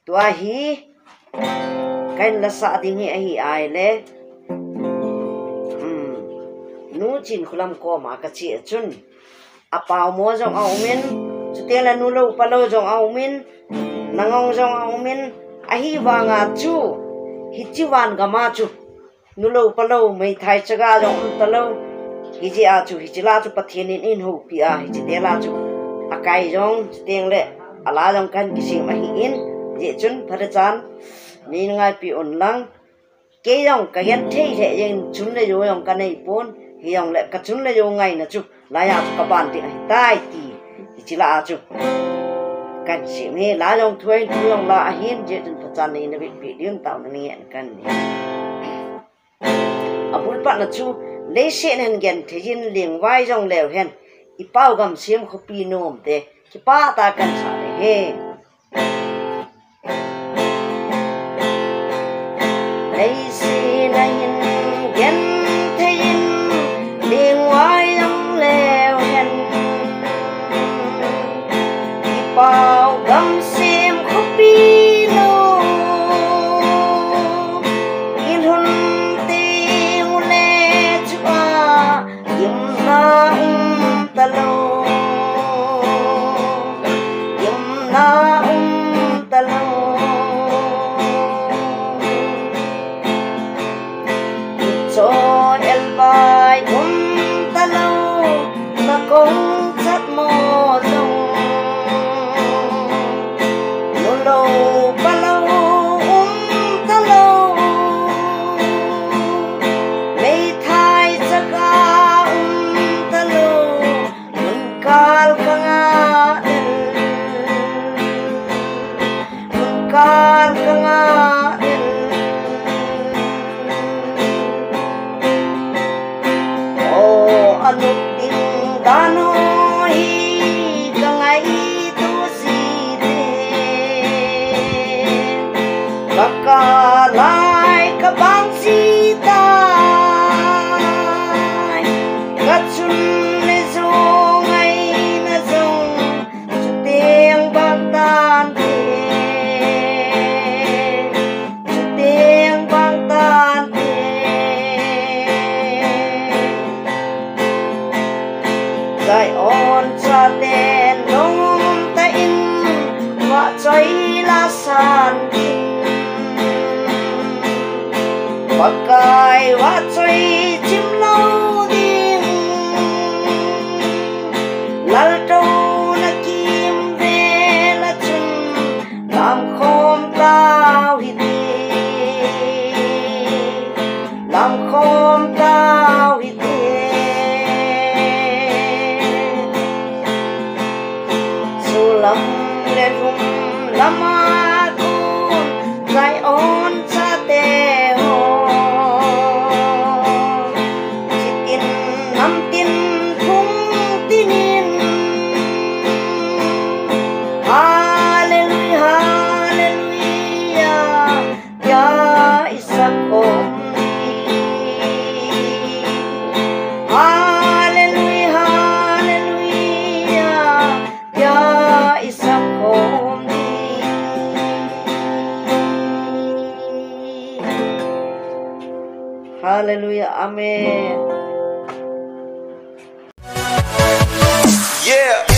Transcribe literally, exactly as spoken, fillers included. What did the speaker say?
Tua hi kahin lasah ding hi ahi ahile, um, Nu Chinkholam koma kache a chun, apaomo jong aumin, chuteng le nu lou pa lou jong aumin, nangong jong aumin, ahivanga chu, hiche van gama chu, nu lou pa lou, meithai chaga jong um talou. Hijeh a chu, hiche la chu Pathen in eihoupi a, hiche te la chu akai jong, chuteng le ala jong kahin kisem ahin, hijeh chun phatechan nei ngaipi un lang. Kei jong kagenthei lheh jeng, chun le jou jong kanei pon, hijongle kachun le jou ngaina chu laiya chu kaban ding ahitai ti, hiche la a chu kahin sem hi, la jong thu ahin, thu jong la ahin, hijeh chun phatechan nei na vetpi diu taona nei ngen kahin nei. Abul patna chu, leiset a hin genthei in lengvai jong leu hen, i pao gamsem khopi nomte, kipah tah a kahin sa ding ahi. Leiset a hin genthei in lengvai jong leu hen, i pao gamsem khopi nom, i lhun teng ule chua gimna um talou, gimna um talou. Cho elbai um talou, na kong chat mo jong, nu lou pa lou um talou, meithai chaga um talou, mun kal kanga el, mun kal kanga el. O, anop ding dan ho hi kangaito jite, ka kah lai kabang jitai, kachun le jou ngaina jong chuteng bang tante, chuteng bang tante. Zion chaten lungtah in vahchoi lasan ding, Pakai vahchoi chim lou ding, laltouna kimvel a chun lamkhom tau hite, lamkhom tau hite. Solam le lhum lama kon Zion chate ho, chitin namtin phung tinin, Hallelujah, Hallelujah, tia i sakhom ding. Hallelujah, Hallelujah, tia i sakhom ding. Hallelujah, amen. Yeah.